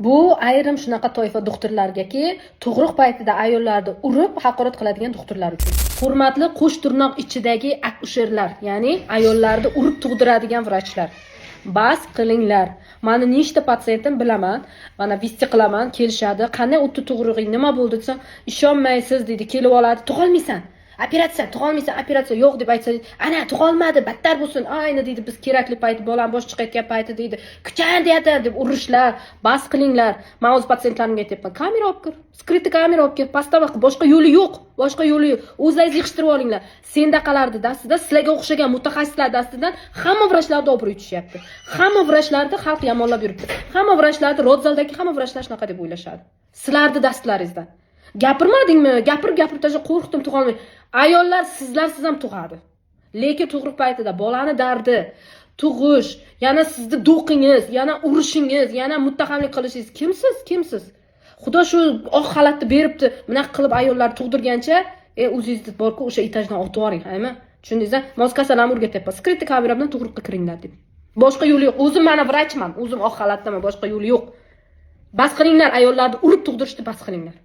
Bu ayrim shunaqa toifa doktorlargaki, tug'ruq paytida ayollarni urib haqorat qiladigan doktorlar uchun. Hurmatli qo'sh tirnoq ichidagi akusherlar, ya'ni ayollarni urib tug'diradigan vrachlar. Bas qilinglar. Mani nechta patsientim bilaman, mana вести qilaman, kelishadi. "Qanday o'tdi tug'rug'ing, nima bo'ldi?" desam, "Ishonmaysiz", deydi, kelib oladi, "Tug'olmaysan. Operatsiya, tug'olmaysan, operatsiya yo'q deb aytsa, ana tug'olmadi, battar bo'lsin, ayni", deydi, "biz kerakli payti, bolam bosh chiqayotgan payti", deydi, "Kuchan deyapti", deb urishlar. Bas qilinglar. Man o'z patsientlarimga aytyapman: kamera olib kir, скрытый kamera olib kir, postava qil, boshqa yo'li yo'q, boshqa yo'li yo'q, o'zlaringiz yig'ishtirib olinglar. Sendaqalarni dastida, sizlarga o'xshagan mutaxassislar dastidan hamma vrachlarni obro'yi tushyapti, hamma vrachlarni xalq yomonlab yuribdi, hamma vrachlarni, родзал dagi hamma vrachlar shunaqa deb o'ylashadi sizlarni dastlaringizdan. Gapirmadingmi? Gapirib gapirib tashlab, qo'rqdim, tug'olmay. Ayollar, sizlarsiz ham tug'adi, lekin tug'ruq paytida bolani dardi, tug'ish, yana sizni do'qingiz, yana urishingiz, yana muttahamlik qilishingiz. Kimsiz, kimsiz? Xudo shu oq xalatni beribdi, bunaqa qilib ayollar tug'dirgancha, o'zingizni borku, o'sha etajdan otib yuboring, haymi, tushundingizmi? Man hozir kasallarni o'rgatyapman, скрытый kamera bilan tug'ruqqa kiringlar deb. Boshqa yo'li yo'q. O'zim mana vrachman, o'zim oq xalatdaman, boshqa yo'li yo'q. Bas qilinglar, ayollarni urib tug'dirishni bas qilinglar.